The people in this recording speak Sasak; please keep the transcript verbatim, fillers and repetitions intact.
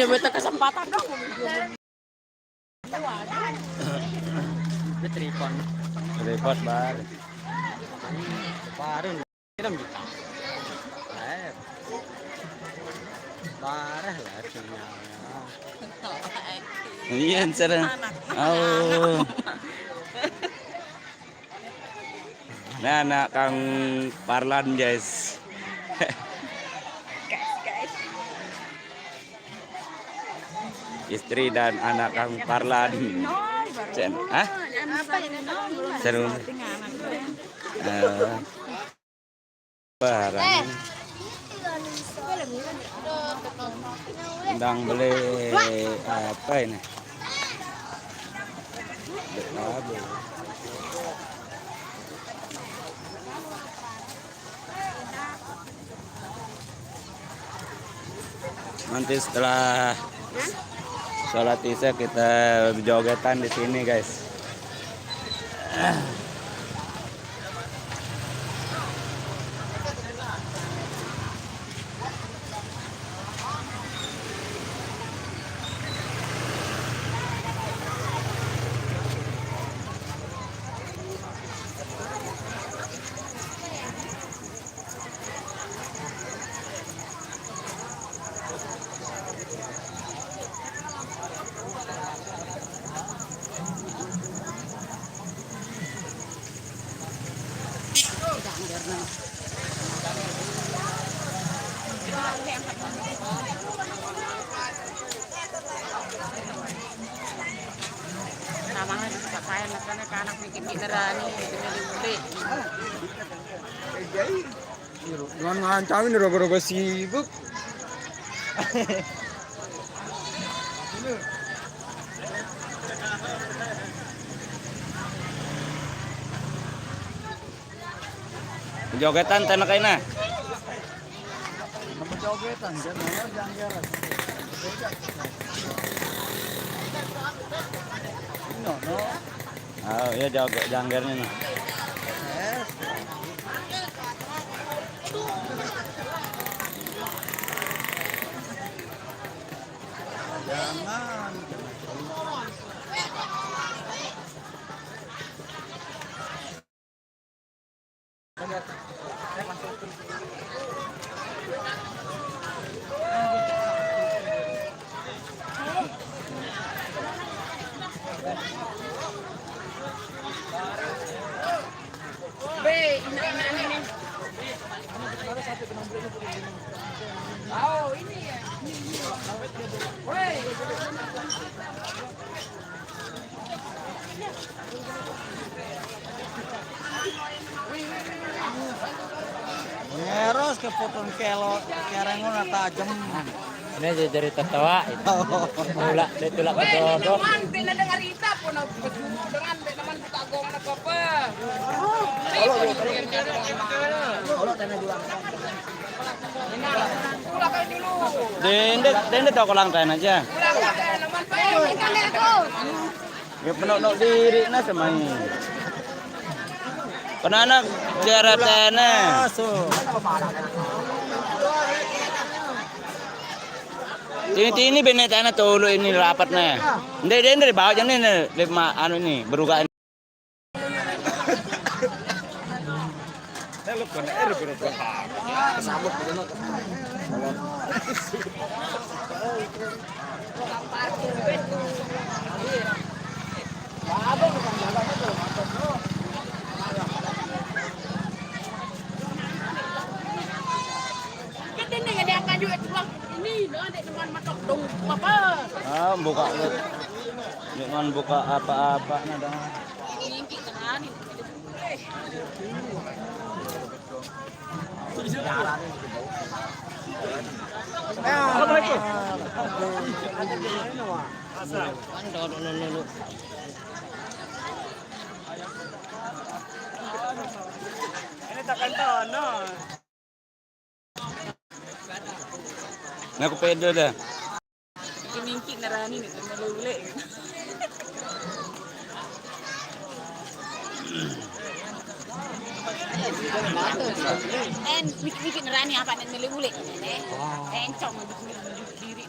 Dia minta kesempatan dong. Dia tripod. Tripod baru. Baru. Film juga. Eh. Parah lah sinyalnya. Iya, cara. Oh. Nah, anak Kang Parlan, guys. Istri dan anak Kang Parlan. Cen, hah? Seru. Eh, barang. Undang beli apa ini? Beli apa? Nanti setelah sholat isya kita jogetan di sini, guys. Namanya juga kaya, makanya ke anak mikir-mikir ani, mikir-mikir. Dengan ngancam ini rogo-rogo sibuk. Jogetan tanah kaina. Jogetan, jangan janggeran. No, no. Oh, iya, joget janggernya nih. Jangan. Ngeros ke potong kelo, kereng ngono tajem. Ini aja dari tertawa itu. Tulak, dia tulak bedodo. Teman, pina dengar ita pun aku betul dengan teman kita agong nak apa? Kalau tanah jual. Dende, dende toko lang tayo na dyan. Ya, penuh-penuh diri na sa may. Panana, tiara tene. Tini-tini bene tene tolo ini rapat na. Hindi, hindi, hindi. Bawa dyan ini. Lima, ano ini, beruga ini. Ini, ada teman matok dong, apa? Ah, buka. Jangan buka apa-apa na dong. Assalamualaikum. Ini takkan tahu, no. Nah, aku pede dah. Kimingki narani ni, nalule. En, mikir-mikir narani apa ni, nalule. En, cong, diri.